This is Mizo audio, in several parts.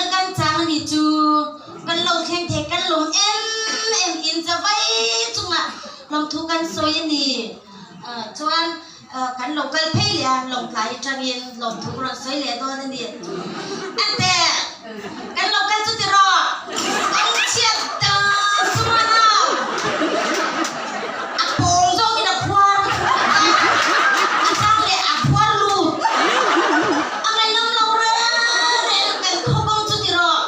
kha kan chang a nih chu. Kan lo thleng thei kan lawm em em in chavai chungah lawmthu kan sawi a ni. Chuan kan lo kal phei leh a, lawmtlai atangin lawmthu ka rawn sawi leh dawn a ni. Ante, kan lo kal chu ti rawh, an chhiat dan chu hman a, a pawl zawkin a phuar a, a chang leh a phuar lut, a ngaihnawm lo reng reng kan khaw kawng chu ti rawh.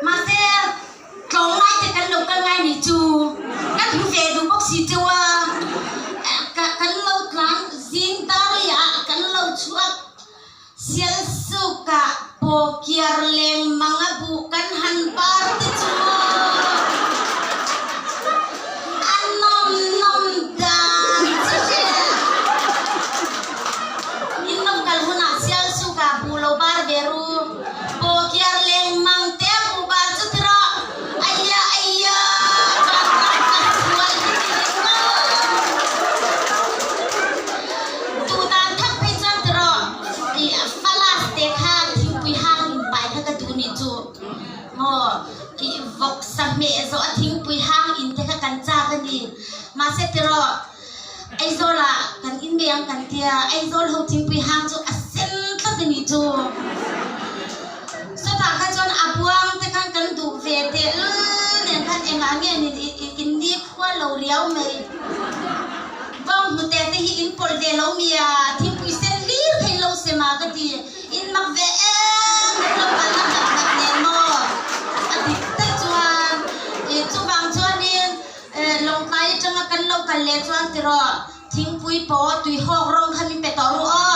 Mahse, Tlawmngai te kan lo kal ngai nih chu kan hmu ve duh bawk si cheu a, kan lo tlan zing dar leh ah kan lo chhuak Sialsuk ah pawkiar lengmang a buh kan han par te chu a nawm nawm dan chu hria. In lo kal hunah Sialsuk ah buh lo bar ve ru. Pawkiar lengmang te a hmuh bar chu ti rawh. Aia aia vanram ka hruai hi ti ringawt. Duh dan thak phei chuan ti rawh. I falas te kha thingpui hang in pai kha ka duh nih chu. Maw i vawk sa hmeh zawh a thingpui hang in te kha kan chak a ni. Mahse ti rawh Aizawl ah kan in ve ang kan tia, Aizawl ho thingpui hang chu a sen tlat a nih chu. Chutah kha chuan a buang te khan kan duh ve tehlul nen khan engah nge ni in ni khua lo riau mai. Bawng hnute te hi in pawlh ve lo mi a, thingpui sen hlir kha in lo sem a ka ti. In mak ve em em lo kalna nghat nghat nen maw a dik tak chuan chuvang chuanin Lawngtlai atanga kan lo kal leh chuan tiraw thingpui pawh tui hawk rawng kha min pe tawh ru aw.